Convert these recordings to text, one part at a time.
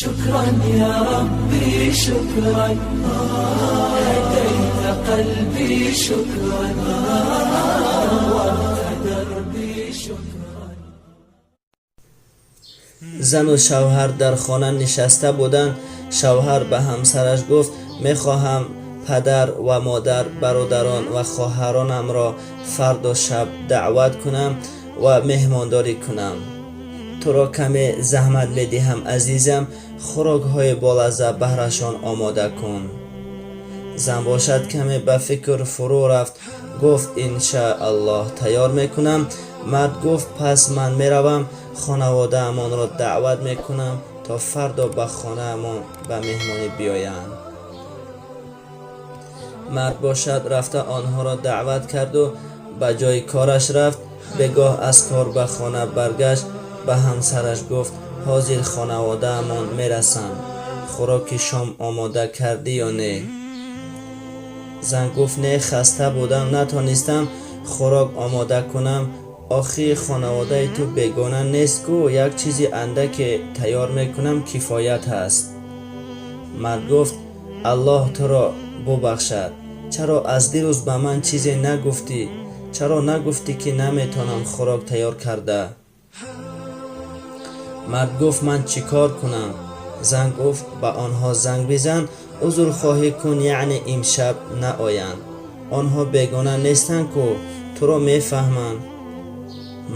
شكرا يا ربي، شكرا، هديت قلبي، شكرا، نورت دربي، شكرا. Зану шавҳар дар хона нишаста буданд. Шавҳар ба ҳамсараш гуфт: «Мехоҳам падар ва модар, бародарон ва хоҳаронамро фардо шаб даъват кунам ва меҳмондорӣ кунам. Туро каме заҳмат медиҳам, азизам, хӯрокҳои болазза баҳрашон омода кун». Зан бошад, каме ба фикр фурӯ рафт, гуфт: «Иншааллоҳ, тайёр мекунам». Мард гуфт: «Пас ман меравам, хонаводаамонро даъват мекунам, то фардо ба хонаамон ба меҳмонӣ биёянд». Мард бошад, рафта онҳоро даъват карду ба ҷои кораш рафт. Бегоҳ аз кор ба хона баргашт, ба ҳамсараш гуфт: «Ҳозир хонаводаамон мерасанд, хӯроки шом омода кардӣ ё не?» Зан гуфт: «Не, хаста будам, натонистам хӯрок омода кунам». «Охи, хонаводаи ту бегона нест ку, як чизи андаке тайёр мекунам, кифоят аст». Мард гуфт: «Аллоҳ туро бубахшад, чаро аз дирӯз ба ман чизе нагуфтӣ? Чаро нагуфтӣ, ки наметавонам хӯрок тайёр карда?» Мард гуфт: «Ман чӣ кор кунам?» Зан гуфт: «Ба онҳо занг бизан, узрхоҳӣ кун, яъне имшаб наоянд. Онҳо бегона нестанд ку, туро мефаҳманд».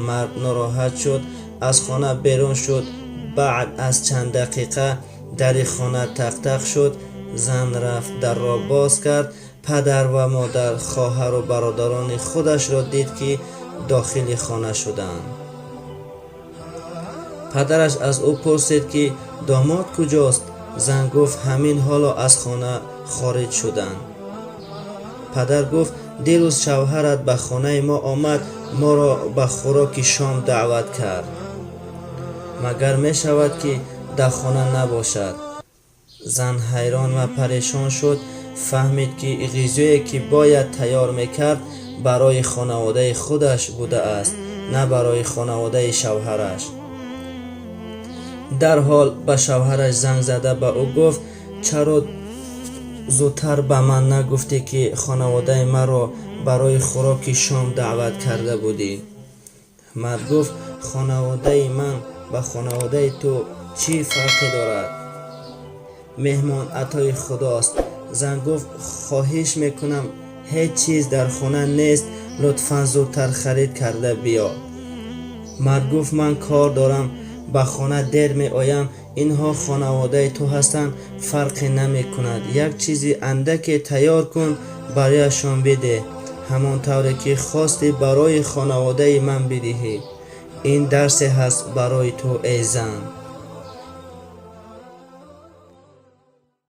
Мард нороҳат шуд, аз хона берун шуд. Баъд аз чанд дақиқа дари хона тақтақ шуд. Зан рафт, дарро боз кард, падар ва модар, хоҳару бародарони худашро дид, ки дохили хона шуданд. Падараш аз ӯ пурсид, ки домод куҷост? Зан гуфт: «Ҳамин ҳоло аз хона хориҷ шуданд». Падар гуфт: «Дирӯз шавҳарат ба хонаи мо омад, моро ба хӯроки шом даъват кард. Магар мешавад, ки дар хона набошад?» Зан ҳайрон ва парешон шуд. Фаҳмид, ки ғизое, ки бояд тайёр мекард, барои хонаводаи худаш будааст, на барои хонаводаи шавҳараш. Дарҳол ба шавҳараш занг зада, ба ӯ гуфт: «Чаро зудтар ба ман нагуфтӣ, ки хонаводаи маро барои хӯроки шом даъват карда будӣ?» Мард гуфт: «Хонаводаи ман ба хонаводаи ту чӣ фарқе дорад? Меҳмон атои худост». Зан гуфт: «Хоҳиш мекунам, ҳеҷ чиз дар хона нест, лутфан зудтар харид карда биё». Мард гуфт: «Ман кор дорам, ба хона дер меоям. Инҳо хонаводаи ту ҳастанд, фарқе намекунад, як чизи андаке тайёр кун, барояшон бидеҳ, ҳамон тавре ки хостӣ барои хонаводаи ман бидиҳӣ. Ин дарсе ҳаст барои ту, эй зан».